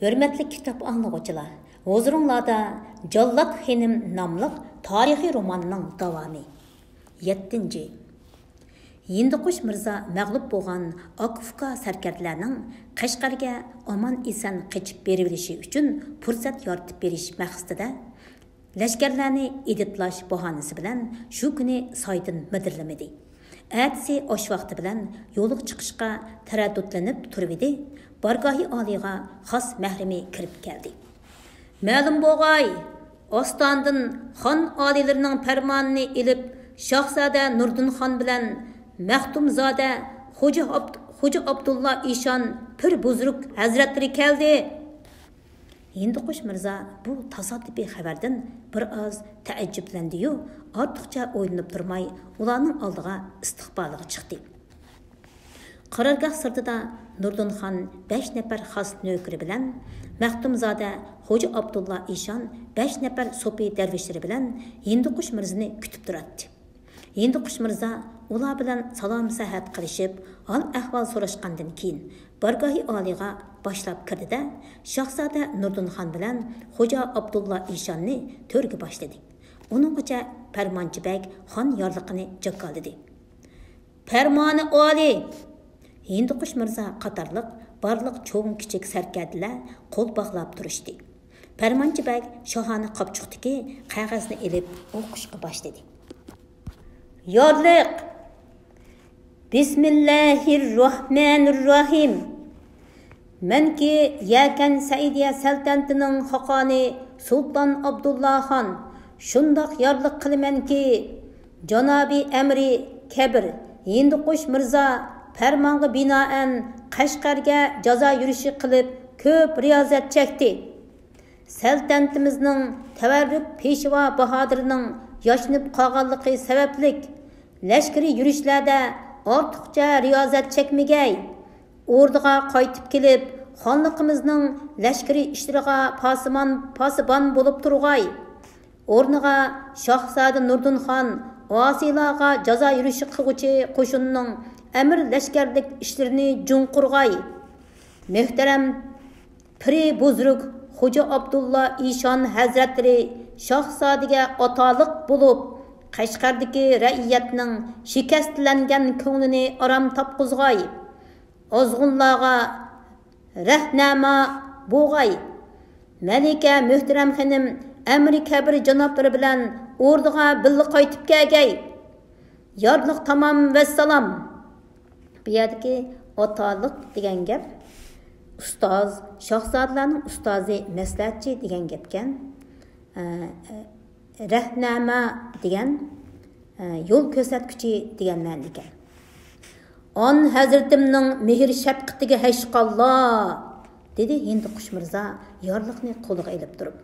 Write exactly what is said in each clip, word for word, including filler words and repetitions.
ھۆرمەتلىك كىتاب ئاڭلىغۇچىلار، ھۇزۇرۇڭلاردا جاللات خېنىم ناملىق تارىخىي روماننىڭ داۋامى. يەتتىنچى. ھىندىقۇش مىرزا مەغلۇپ بولغان ئاكا-ئۇكا سەركەردىلەرنىڭ قەشقەرگە ئامان-ئېسەن قېچىپ بېرىۋېلىشى ئۈچۈن پۇرسەت يارىتىپ بېرىش مەقسىتىدە، لەشكەرلەرنى ئېدىتلاش باھانىسى بىلەن شۇ كۈنى سايدىن مىدىرلىمىدى. ئەتىسى ئاش ۋاقتى بىلەن يولغا چىقىشقا تەرەددۇتلىنىپ تۇرۇۋىدى، بارگاھى ئالىيغا خاس مەھرىمى كىرىپ كەلدى. مەلۇم بولغاي، ئاستانىدىن خان ئالىيلىرىنىڭ پەرمانىنى ئېلىپ، شاھزادە نۇردىن خان بىلەن مەختۇمزادە خوجا ئابد-، خوجا ئابدۇللا ئىشان پىر بۇزرۇك ھەزرەتلىرى كەلدى. ھىندىقۇش مىرزا بۇ تاسادىپىي خەۋەردىن بىر ئاز تەئەججۈپلەندى-يۇ، ئارتۇقچە ئويلىنىپ تۇرماي ئۇلارنىڭ ئالدىغا ئىستىقبالىغا چىقتى. قارارگاھ سىرتىدا نۇردىن خان بەش نەپەر خاس نۆكىرى بىلەن، مەختۇمزادە خوجا ئابدۇللا ئىشان بەش نەپەر سوپى دەرۋىشلىرى بىلەن ھىندىقۇش مىرزىنى كۈتۈپ تۇراتتى. ھىندىقۇش مىرزا ئۇلار بىلەن سالام-سەھەت قىلىشىپ، ھال-ئەھۋال سوراشقاندىن كېيىن، بارگاھى ئالىيغا باشلاپ كىردى-دە، شاھزادە نۇردىن خان بىلەن خوجا ئابدۇللا ئىشاننى تۆرگە باشلىدى. ئۇنىڭغىچە پەرمانچى بەگ خان يارلىقىنى جاكارلىدى. پەرمانى ئالىي! ھىندىقۇش مىرزا قاتارلىق بارلىق چوڭ-كىچىك سەركەردىلەر قول باغلاپ تۇرۇشتى. پەرمانچى بەگ شاھانە قاپچۇقتىكى قەغەزنى ئېلىپ ئوقۇشقا باشلىدى. يارلىق! بىسمىللاھىرراھمانىرراھىم. مەنكى يەكەن سەئىدىيە سەلتەنىتىنىڭ خاقانى سۇلتان ئابدۇللا خان، شۇنداق يارلىق قىلىمەنكى، جانابى ئەمىرى كەبىر ھىندىقۇش مىرزا پەرمانغا بىنائەن قەشقەرگە جازا يۈرۈشى قىلىپ كۆپ رىيازەت چەكتى. سەلتەنىتىمىزنىڭ تەۋەررۈك پېشۋا باھادىرىنىڭ ياشىنىپ قالغانلىقى سەۋەبلىك، لەشكىرىي يۈرۈشلەردە ئارتۇقچە رىيازەت چەكمىگەي. ئوردىغا قايتىپ كېلىپ، خانلىقىمىزنىڭ لەشكىرىي ئىشلىرىغا پاسىمان، پاسىبان بولۇپ تۇرغاي. ئورنىغا شاھزادە نۇردىن خان ئاسىيلارغا جازا يۈرۈشى قىلغۇچى قوشۇننىڭ ئەمىر لەشكەرلىك ئىشلىرىنى جۇڭقۇرغاي. مۆھتەرەم پىرى بۇزرۇك خوجا ئابدۇللا ئىشان ھەزرەتلىرى شاھزادىگە ئاتالىق بولۇپ، قەشقەردىكى رەئىيەتنىڭ شىكەستلەنگەن كۆڭلىنى ئارام تاپقۇزغاي. ئازغۇنلارغا رەھنەما بوغاي. مەلىكە مۆھتەرەم خېنىم ئەمىرى كەبىر جانابلىرى بىلەن ئوردىغا بىللە قايتىپ كەلگەي. يارلىق تامام، ۋەسسالام. بۇ يەردىكى ئاتالىق دېگەن گەپ ئۇستاز، شاھزادىلەرنىڭ ئۇستازى، مەسلىھەتچى دېگەن گەپكەن. ئە، ئە، رەھنەما دېگەن، ئە، يول كۆرسەتكۈچى دېگەن مەنىدىكەن. ئان ھەزرىتىمنىڭ مېھىر شەپقىتىگە ھەشقاللا، دېدى ھىندىقۇش مىرزا يارلىقنى قولىغا ئېلىپ تۇرۇپ.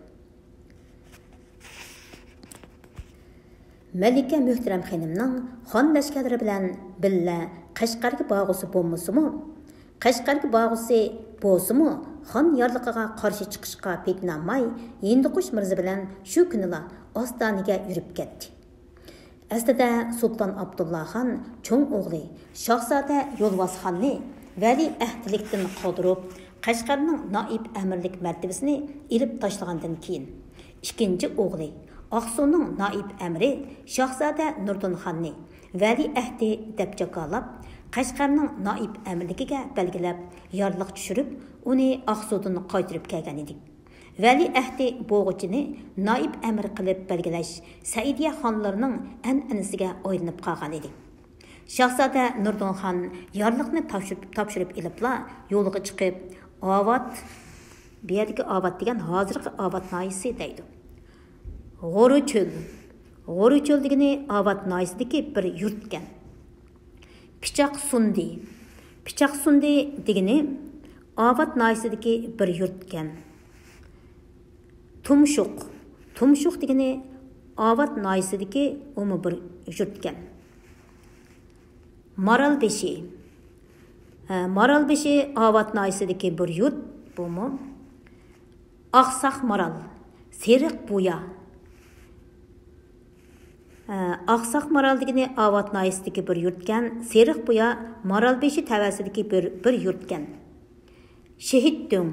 مەلىكە مۆھتەرەم خېنىمنىڭ خان لەشكەرلىرى بىلەن بىللە قەشقەرگە بارغۇسى بولمىسىمۇ، قەشقەرگە بارغۇسى بولسىمۇ، خان يارلىقىغا قارشى چىقىشقا پېتىنالماي، ھىندىقۇش مىرزا بىلەن شۇ كۈنىلا ئاستانىگە يۈرۈپ كەتتى. ئەسلىدە سۇلتان ئابدۇللا خان چوڭ ئوغلى شاھزادە يولۋاس خاننى ۋەلىئەھدىلىكتىن قالدۇرۇپ، قەشقەرنىڭ نائىب ئەمىرلىك مەرتىۋىسىنى ئېلىپ تاشلىغاندىن كېيىن، ئىككىنچى ئوغلى ئاقسۇنىڭ نائىب ئەمىرى شاھزادە نۇردىن خاننى ۋەلىئەھدى دەپ جاكارلاپ، قەشقەرنىڭ نائىب ئەمىرلىكىگە بەلگىلەپ، يارلىق چۈشۈرۈپ، ئۇنى ئاقسۇدىن قايتۇرۇپ كەلگەن ئىدى. ۋەلىئەھدى بوغۇچىنى نائىب ئەمىر قىلىپ بەلگىلەش سەئىدىيە خانلىرىنىڭ ئەنئەنىسىگە ئايلىنىپ قالغان ئىدى. شاھزادە نۇردىن خان يارلىقنى تاپشۇرۇپ، تاپشۇرۇپ ئېلىپلا يولغا چىقىپ، ئاۋات، بۇ يەردىكى ئاۋات دېگەن ھازىرقى ئاۋات ناھىيەسى دەيدۇ. غورچۆل. غورچۆل دېگىنى ئاۋات ناھىيەسىدىكى بىر يۇرتكەن. پىچاق سۇندى. پىچاق سۇندى دېگىنى ئاۋات ناھىيەسىدىكى بىر يۇرتكەن. تۇمشۇق. تۇمشۇق دېگىنى ئاۋات ناھىيەسىدىكى ئۇمۇ بىر يۇرتكەن. مارالبېشى. ھە، مارالبېشى ئاۋات ناھىيەسىدىكى بىر يۇرت بۇمۇ. ئاقساق مارال، سېرىق بۇيا. ھە، ئاقساق مارال دېگىنى ئاۋات ناھىيەسىدىكى بىر يۇرتكەن، سېرىق بۇيا مارالبېشى تەۋەسىدىكى بىر، بىر يۇرتكەن. شېھىت دۆڭ.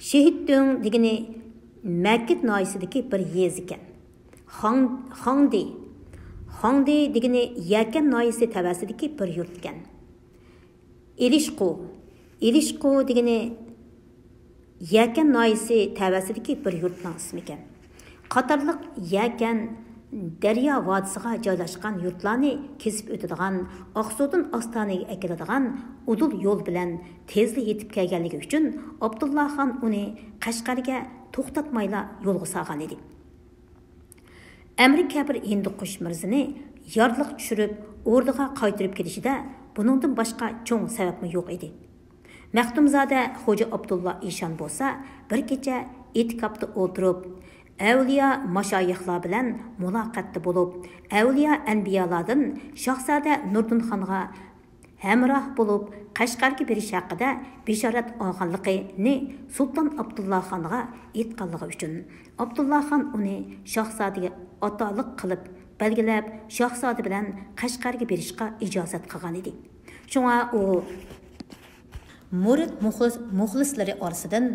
شىھىتدۆڭ دېگىنى مەكىت ناھىيەسىدىكى بىر يېزا ئىكەن. خاڭ-، خاڭدى. خاڭدى دېگىنى يەكەن ناھىيەسى تەۋەسىدىكى بىر يۇرت ئىكەن. ئېلىشقۇ. ئېلىشقۇ دېگىنى يەكەن ناھىيەسى تەۋەسىدىكى بىر يۇرتنىڭ ئىسمى ئىكەن. قاتارلىق يەكەن دەريا ۋادىسىغا جايلاشقان يۇرتلارنى كېسىپ ئۆتىدىغان، ئاقسۇدىن ئاستانىگە ئەكېلىدىغان ئۇدۇل يول بىلەن تېزلا يېتىپ كەلگەنلىكى ئۈچۈن، ئابدۇللا خان ئۇنى قەشقەرگە توختاتمايلا يولغا سالغان ئىدى. ئەمىر كەبىر ھىندىقۇش مىرزىنى يارلىق چۈشۈرۈپ، ئوردىغا قايتۇرۇپ كېلىشىدە بۇنىڭدىن باشقا چوڭ سەۋەبمۇ يوق ئىدى. مەختۇمزادە خوجا ئابدۇللا ئىشان بولسا بىر كېچە ئېتىكاپتا ئولتۇرۇپ، ئەۋلىيا ماشايىخلار بىلەن مۇلاقاتتا بولۇپ، ئەۋلىيا ئەنبىيالاردىن شاھزادە نۇردىن خانغا ھەمراھ بولۇپ، قەشقەرگە بېرىش ھەققىدە بېشارەت ئالغانلىقىنى سۇلتان ئابدۇللا خانغا ئېيتقانلىقى ئۈچۈن، ئابدۇللا خان ئۇنى شاھزادىگە ئاتالىق قىلىپ بەلگىلەپ، شاھزادە بىلەن قەشقەرگە بېرىشقا ئىجازەت قىلغان ئىدى. شۇڭا ئۇ مۇرىت مۇخلىس-، مۇخلىسلىرى ئارىسىدىن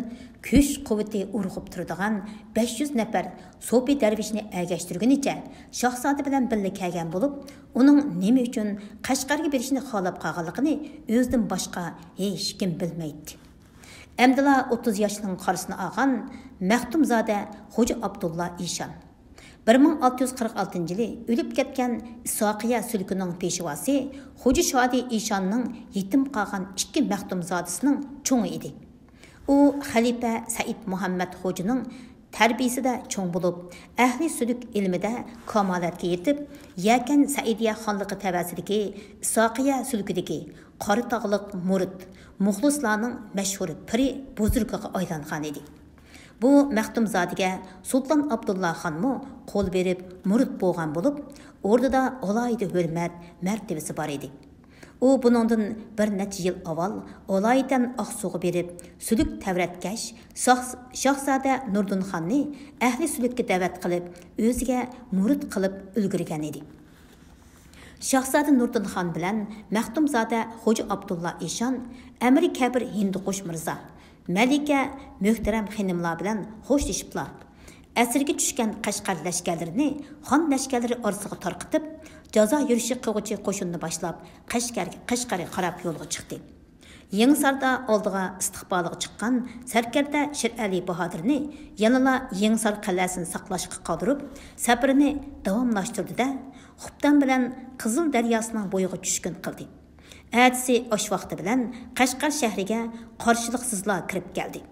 كۈچ-قۇۋۋىتى ئۇرغۇپ تۇرىدىغان بەش يۈز نەپەر سوپى دەرۋىشنى ئەگەشتۈرگىنىچە شاھزادە بىلەن بىللە كەلگەن بولۇپ، ئۇنىڭ نېمە ئۈچۈن قەشقەرگە بېرىشنى خالاپ قالغانلىقىنى ئۆزىدىن باشقا ھېچكىم بىلمەيتتى. ئەمدىلا ئوتتۇز ياشنىڭ قارىسىنى ئالغان مەختۇمزادە خوجا ئابدۇللا ئىشان. بىر مىڭ ئالتە يۈز قىرىق ئالتىنچى يىلى ئۆلۈپ كەتكەن ئىسھاقىيە سۈلكىنىڭ پېشۋاسى خوجا شادى ئىشاننىڭ يېتىم قالغان ئىككى مەختۇمزادىسىنىڭ چوڭى ئىدى. ئۇ خەلىپە سەئىد مۇھەممەد خوجىنىڭ تەربىيىسىدە چوڭ بولۇپ، ئەھلى سۈلۈك ئىلمىدە كامالەتكە يېتىپ، يەكەن سەئىدىيە خانلىقى تەۋەسىدىكى ئىسھاقىيە سۈلكىدىكى قاراتاغلىق مۇرىت مۇخلىسلارنىڭ مەشھۇر پىرى بۇزرۇكىغا ئايلانغان ئىدى. بۇ مەختۇمزادىگە سۇلتان ئابدۇللا خانمۇ قول بېرىپ مۇرىت بولغان بولۇپ، ئوردىدا ئالاھىدە ھۆرمەت، مەرتىۋىسى بار ئىدى. ئۇ بۇنىڭدىن بىر نەچچە يىل ئاۋۋال ئالايىتەن ئاقسۇغا بېرىپ، سۈلۈك تەۋرەتكەچ، شاھ-، شاھزادە نۇردىن خاننى ئەھلى سۈلۈككە دەۋەت قىلىپ، ئۆزىگە مۇرىت قىلىپ ئۈلگۈرگەن ئىدى. شاھزادە نۇردىن خان بىلەن مەختۇمزادە خوجا ئابدۇللا ئىشان، ئەمىر كەبىر ھىندىقۇش مىرزا، مەلىكە مۆھتەرەم خېنىملار بىلەن خوشلىشىپلا، ئەسىرگە چۈشكەن قەشقەر لەشكەرلىرىنى خان لەشكەرلىرى ئارىسىغا تارقىتىپ، جازا يۈرۈشى قىلغۇچى قوشۇننى باشلاپ، قەشقەرگە، قەشقەرگە قاراپ يولغا چىقتى. يېڭىساردا ئالدىغا ئىستىقبالىغا چىققان سەركەردە شىرئەلى باھادىرنى يەنىلا يېڭىسار قەلئەسىنى ساقلاشقا قالدۇرۇپ، سەپىرىنى داۋاملاشتۇردى-دە، خۇپتان بىلەن قىزىل دەرياسىنىڭ بويىغا چۈشكۈن قىلدى. ئەتىسى ئاش ۋاقتى بىلەن قەشقەر شەھىرىگە قارشىلىقسىزلا كىرىپ كەلدى.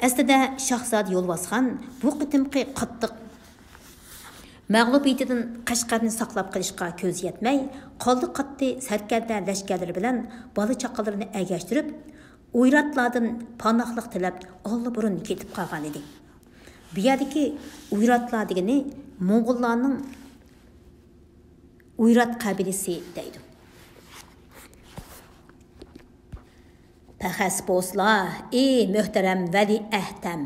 ئەسلىدە شاھزادە يولۋاسخان بۇ قېتىمقى قاتتىق مەغلۇبىيىتىدىن قەشقەرنى ساقلاپ قېلىشقا كۆزى يەتمەي، قالدى قاتتى سەركەردە لەشكەرلىرى بىلەن بالا چاقىلىرىنى ئەگەشتۈرۈپ، ئويراتلاردىن پاناھلىق تىلەپ ئاللىبۇرۇن كېتىپ قالغانىدى. بۇ يەردىكى ئويراتلار دېگىنى موڭغۇللارنىڭ ئويرات قەبىلىسى دەيدۇ. پەخەس بولسىلا، ئى مۆھتەرەم ۋەلى ئەھتەم!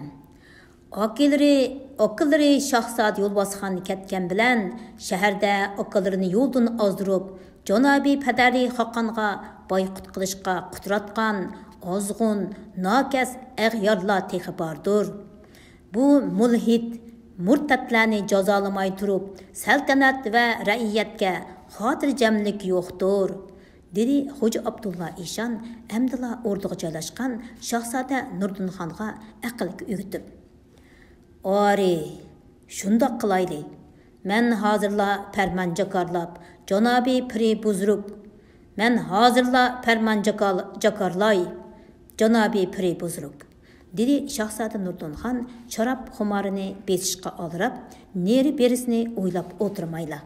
ئاكىلىرى، ئاكىلىرى شاھزادە يولۋاسخان كەتكەن بىلەن شەھەردە ئاكىلىرىنى يولدىن ئازدۇرۇپ، جانابىي پەدەرى خاقانغا بايقۇت قىلىشقا قۇتراتقان ئازغۇن، ناكەس ئەغيارلار تېخى باردۇر. بۇ مۇلھىد، مۇرتەتلەرنى جازالىماي تۇرۇپ، سەلتەنەت ۋە رەئىيەتكە خاتىرجەملىك يوقتۇر، دېدى خوجا ئابدۇللا ئىشان ئەمدىلا ئوردىغا جايلاشقان شاھزادە نۇردىن خانغا ئەقىلگە ئۆگىتىپ. ئارى، شۇنداق قىلايلى. مەن ھازىرلا پەرمان جاكارلاپ، جانابىي پىرى بۇزرۇك، مەن ھازىرلا پەرمان جاكال-، جاكارلاي، جانابىي پىرى بۇزرۇك، دېدى شاھزادە نۇردىن خان شاراب خۇمارىنى بېسىشقا ئالدىراپ، نېرى بېرىسىنى ئويلاپ ئولتۇرمايلا.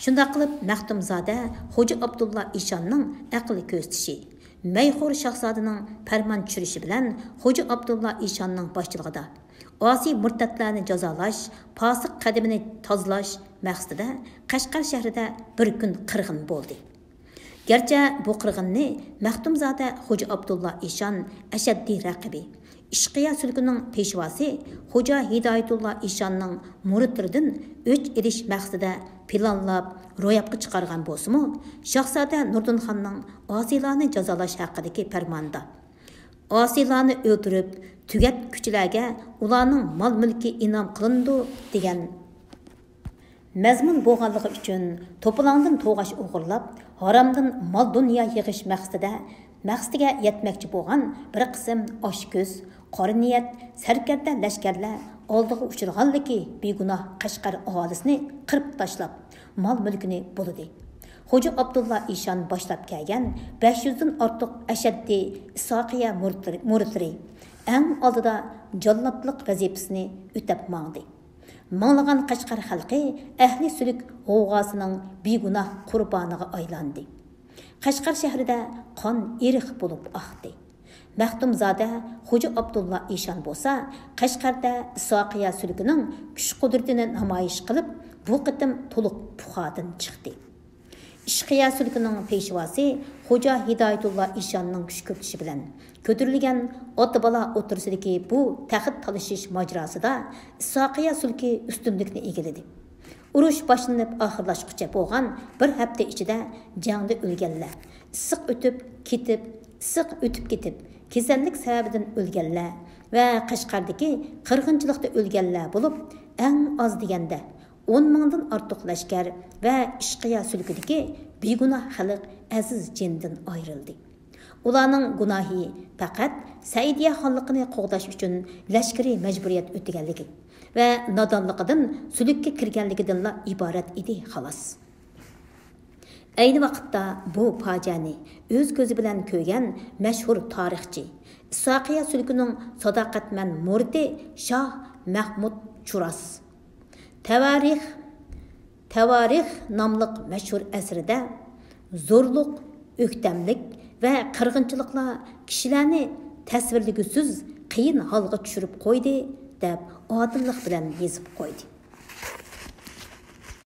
شۇنداق قىلىپ، مەختۇمزادە خوجا ئابدۇللا ئىشاننىڭ ئەقىل كۆرسىتىشى، مەيخور شاھزادىنىڭ پەرمان چۈشۈرۈشى بىلەن خوجا ئابدۇللا ئىشاننىڭ باشچىلىقىدا ئاسىي مۇرتەتلەرنى جازالاش، پاسىق قەدىمىنى تازىلاش مەقسىتىدە قەشقەر شەھىرىدە بىر كۈن قىرغىن بولدى. گەرچە بۇ قىرغىننى مەختۇمزادە خوجا ئابدۇللا ئىشان ئەشەددىي رەقىبى، ئىشقىيە سۈلكىنىڭ پېشۋاسى خوجا ھىدايەتۇللا ئىشاننىڭ مۇرىتلىرىدىن ئۆچ ئېلىش مەقسىتىدە پىلانلاپ روياپقا چىقارغان بولسىمۇ، شاھزادە نۇردىن خاننىڭ ئاسىيلارنى جازالاش ھەققىدىكى پەرمانىدا، ئاسىيلارنى ئۆلتۈرۈپ، تۈگەتكۈچىلەرگە ئۇلارنىڭ مال-مۈلكى ئىنئام قىلىنىدۇ دېگەن مەزمۇن بولغانلىقى ئۈچۈن، توپىلاڭدىن توغاچ ئوغرىلاپ، ھارامدىن مال-دۇنيا يىغىش مەقسىتىدە، مەقسىتىگە يەتمەكچى بولغان بىر قىسىم ئاچكۆز، قارا نىيەت، سەركەردە لەشكەرلەر ئالدىغا ئۇچرىغانلىكى، بىگۇناھ قەشقەر ئاھالىسىنى قىرىپ تاشلاپ، مال-مۈلكىنى بۇلىدى. خوجا ئابدۇللا ئىشان باشلاپ كەلگەن بەش يۈزدىن ئارتۇق ئەشەددىي ئىسھاقىيە مۇرىتلىرى، مۇرىتلىرى ئەڭ ئالدىدا جاللاتلىق ۋەزىپىسىنى ئۆتەپ ماڭدى. مىڭلىغان قەشقەر خەلقى ئەھلى سۈلۈك غوۋغاسىنىڭ بىگۇناھ قۇربانىغا ئايلاندى. قەشقەر شەھىرىدە قان ئېرىق بولۇپ ئاقتى. مەختۇمزادە خوجا ئابدۇللا ئىشان بولسا قەشقەردە ئىسھاقىيە سۈلۈكىنىڭ كۈچ-قۇدرىتىنى نامايىش قىلىپ، بۇ قېتىم تولۇق پۇخادىن چىقتى. ئىشقىيە سۈلكىنىڭ پېشۋاسى خوجا ھىدايەتۇللا ئىشاننىڭ كۈچ كۆرسىتىشى بىلەن كۆتۈرۈلگەن ئاتا-بالا ئوتتۇرىسىدىكى بۇ تەخت تالىشىش ماجىراسىدا ئىسھاقىيە سۈلكى ئۈستۈنلۈكنى ئىگىلىدى. ئۇرۇش باشلىنىپ ئاخىرلاشقۇچە بولغان بىر ھەپتە ئىچىدە جەڭدە ئۆلگەنلەر، ئىسسىق ئۆتۈپ كېتىپ، ئىسسىق ئۆتۈپ كېتىپ، كېسەللىك سەۋەبىدىن ئۆلگەنلەر ۋە قەشقەردىكى قىرغىنچىلىقتا ئۆلگەنلەر بولۇپ، ئەڭ ئاز دېگەندە ئون مىڭدىن ئارتۇق لەشكەر ۋە ئىشقىيا سۈلكىدىكى بىگۇناھ خەلق ئەزىز جېنىدىن ئايرىلدى. ئۇلارنىڭ گۇناھى پەقەت سەئىدىيە خانلىقىنى قوغداش ئۈچۈن لەشكىرىي مەجبۇرىيەت ئۆتىگەنلىكى ۋە نادانلىقىدىن سۈلۈككە كىرگەنلىكىدىنلا ئىبارەت ئىدى، خالاس. ئەينى ۋاقىتتا بۇ پاجىئەنى ئۆز كۆزى بىلەن كۆرگەن مەشھۇر تارىخچى، ئىسھاقىيە سۈلكىنىڭ ساداقەتمەن مۇرىتى شاھ مەھمۇد چۇراس تەۋارىخ، تەۋارىخ ناملىق مەشھۇر ئەسىرىدە، زورلۇق، ئۆكتەملىك ۋە قىرغىنچىلىقلار كىشىلەرنى تەسۋىرلىگۈسىز قىيىن ھالغا چۈشۈرۈپ قويدى، دەپ ئادىللىق بىلەن يېزىپ قويدى.